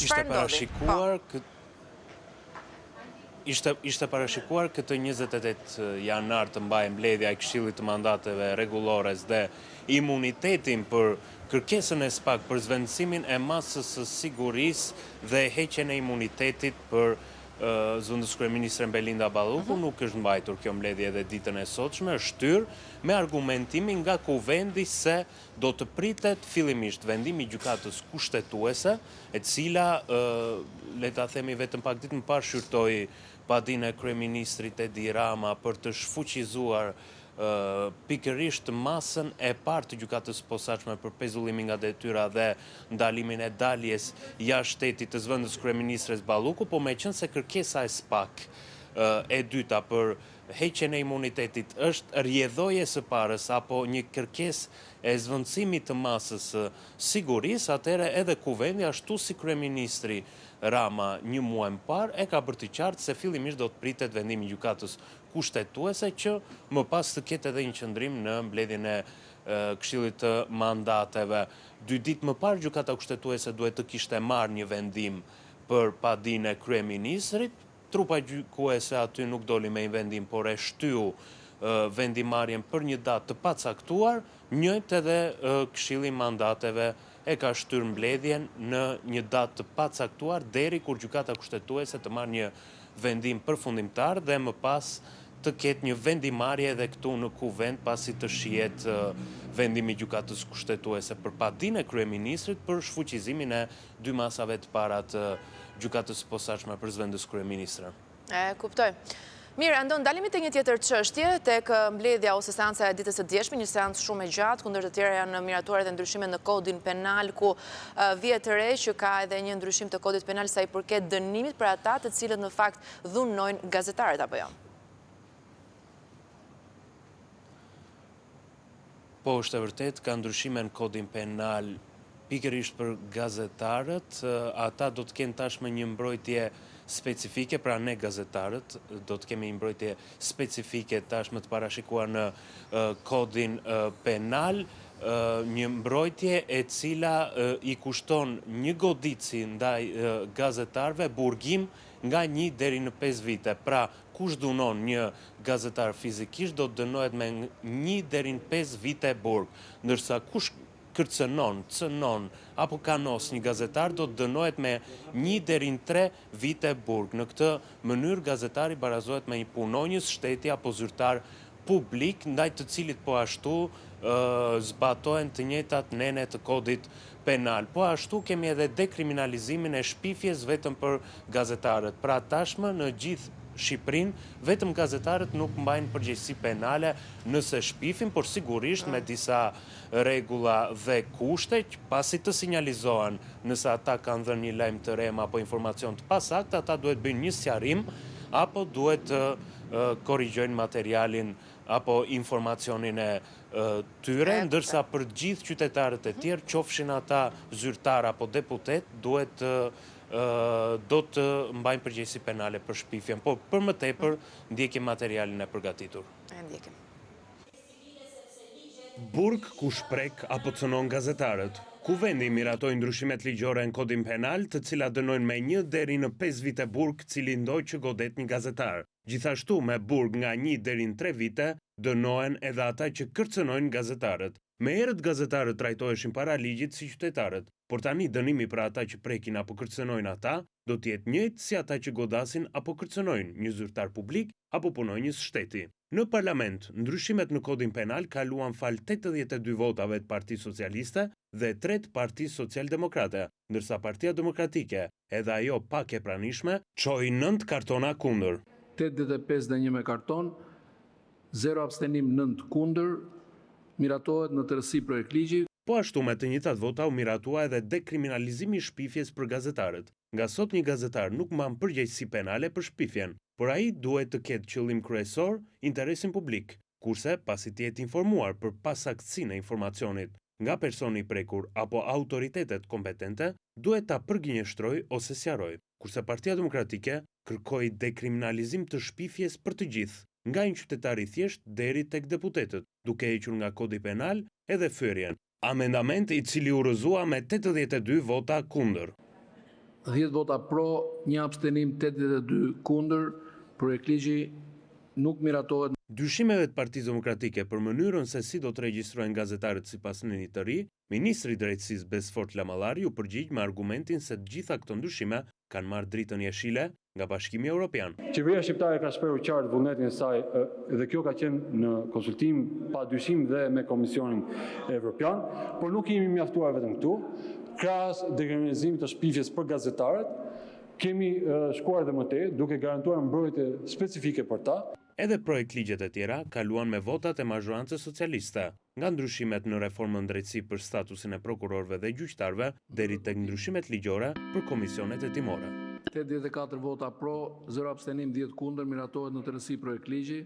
Ishte parashikuar po. Ishte ishte parashikuar këtë 28 janar të mbahej mbledhja e Këshillit të Mandateve, Rregullores dhe Imunitetin për kërkesën e SPAK për zëvendësimin e masës së sigurisë dhe heqjen e imunitetit për zëvendëskryeministren Belinda Balluku, mhm. nuk është mbajtur kjo mbledhje edhe ditën e sotshme, është shtyrë me argumentimin nga Kuvendi se do të pritet fillimisht vendimi i Gjykatës Kushtetuese, e cila, le ta themi vetëm pak ditë më parë shqyrtoi padinë e kryeministrit Edi Rama për të shfuqizuar pikërisht masën e parë të Gjykatës së Posaçme për pezullimin nga detyra dhe ndalimin e daljes jashtë shtetit të zëvendëskryeministres Balluku, po meqenëse kërkesa e SPAK e dyta për heqjen e imunitetit është rrjedhojë e së parës apo një kërkesë e zëvendësimit të masës së sigurisë, atëherë edhe Kuvendi ashtu si kryeministri Rama një muaj më parë e ka bërë të qartë se fillimisht do të pritet vendimi i Gjykatës Kushtetuese që më pas të ketë edhe një qëndrim në mbledhjen e Këshillit të Mandateve. Dy ditë më parë Gjykata Kushtetuese duhet të kishte marrë një vendim për padinë e kryeministrit, Trupa gjykuese aty nuk doli me një vendim, por e shtyu vendimmarrjen për një datë të pacaktuar, njëjtë edhe Këshilli i Mandateve e ka shtyrë mbledhjen në një datë të pacaktuar deri kur Gjykata Kushtetuese të marrë një vendim përfundimtar dhe më pas të ketë një vendimmarrje edhe këtu në Kuvend pasi të shihet vendimi i Gjykatës Kushtetuese për padinë e kryeministrit për shfuqizimin e dy masave të para të Gjykatës së Posaçme për zëvendëskryeministren. E kuptoj. Mirë, Andon, ndalemi te një tjetër çështje, tek mbledhja ose seanca e ditës së djeshme, një seancë shumë e gjatë, ku ndër të tjera janë miratuar edhe ndryshime në kodin penal, ku vihet re që ka edhe një ndryshim të kodit penal sa i përket dënimit për ata të cilët në fakt dhunojnë gazetarët, apo jo? Po është e vërtetë, ka ndryshime në kodin penal pikërisht për gazetarët, ata do të kenë tashmë një mbrojtje specifike, pra ne gazetarët do të kemi një mbrojtje specifike tashmë të parashikuar në kodin penal, një mbrojtje e cila i kushton një goditësi ndaj gazetarëve burgim nga një deri në 5 vite. Pra, Kush dhunon një gazetar fizikisht do të dënohet me një deri në 5 vite burg, ndërsa kush kërcënon, cënon apo kanos një gazetar do të dënohet me një deri në 3 vite burg. Në këtë mënyrë gazetari barazohet me një punonjës shteti apo zyrtar publik ndaj të cilit po ashtu zbatohen të njëjtat nene të kodit penal. Po ashtu kemi edhe dekriminalizimin e shpifjes vetëm për gazetarët. Pra tashmë në gjithë Shqipërinë, vetëm gazetarët nuk mbajnë përgjegjësi penale nëse shpifin, por sigurisht me disa rregulla dhe kushte, pasi të sinjalizohen nëse ata kanë dhënë një lajm të rremë apo informacion të pasaktë, ata duhet bëjnë një sqarim apo duhet të korrigjojnë materialin apo informacionin e tyre, ndërsa për gjithë qytetarët e tjerë, qofshin ata zyrtarë apo deputetë, duhet të do të mbajnë përgjegjësi penale për shpifjen, por për më tepër ndjekim materialin e përgatitur. E ndjekim. Burg kush prek apo cënon gazetarët. Kuvendi miratoi ndryshimet ligjore në kodin penal, të cilat dënojnë me një deri në 5 vite burg cilindo që godet një gazetar. Gjithashtu, me burg nga një deri në 3 vite, dënohen edhe ata që kërcënojnë gazetarët. Më herët gazetarët trajtoheshin para ligjit si qytetarët, por tani dënimi për ata që prekin apo kërcënojnë ata do të jetë njëjtë si ata që godasin apo kërcënojnë një zyrtar publik apo punonjës shteti. Në parlament, ndryshimet në kodin penal kaluan falë 82 votave të Partisë Socialiste dhe 3 të Partisë Socialdemokrate, ndërsa Partia Demokratike, edhe ajo pak e pranishme, çoi 9 kartona kundër. 85 dhe 1 me karton, 0 abstenim 9 kundër, miratohet në tërësi projektligji. Po ashtu me të njëjtat vota u miratua edhe dekriminalizimi i shpifjes për gazetarët. Nga sot një gazetar nuk mban përgjegjësi penale për shpifjen, por ai duhet të ketë qëllim kryesor interesin publik, kurse pasi të jetë informuar për pasaktësinë e informacionit nga personi i prekur apo autoritetet kompetente, duhet ta përgënjeshtrojë ose sqarojë. Kurse Partia Demokratike kërkoi dekriminalizim të shpifjes për të gjithë, nga një qytetar i thjeshtë deri tek deputetët, duke hequr nga kodi penal edhe fyerjen. Amendament i cili u rrëzua me 82 vota kundër. 10 vota pro, një abstenim, 82 kundër, projektligji nuk miratohet. Dyshimeve të Partisë Demokratike për mënyrën se si do të regjistrohen gazetarët sipas nenit të ri, ministri i Drejtësisë Besfort Lamallari u përgjigj me argumentin se të gjitha këto ndryshime kanë marrë dritën jeshile nga Bashkimi Europian. Qeveria shqiptare ka shprehur qartë vullnetin e saj dhe kjo ka qenë në konsultim pa dyshim dhe me Komisionin Evropian, por nuk jemi mjaftuar vetëm këtu. Krahas dekriminalizimit të shpifjes për gazetarët, kemi shkuar dhe më tej, duke garantuar mbrojtje specifike për ta. Edhe projektligjet e tjera kaluan me votat e mazhorancës socialiste, nga ndryshimet në reformën në drejtësi për statusin e prokurorëve dhe gjyqtarëve deri tek ndryshimet ligjore për komisionet hetimore. 84 vota pro, 0 abstenim, 10 kundër, miratohet në tërësi projektligji.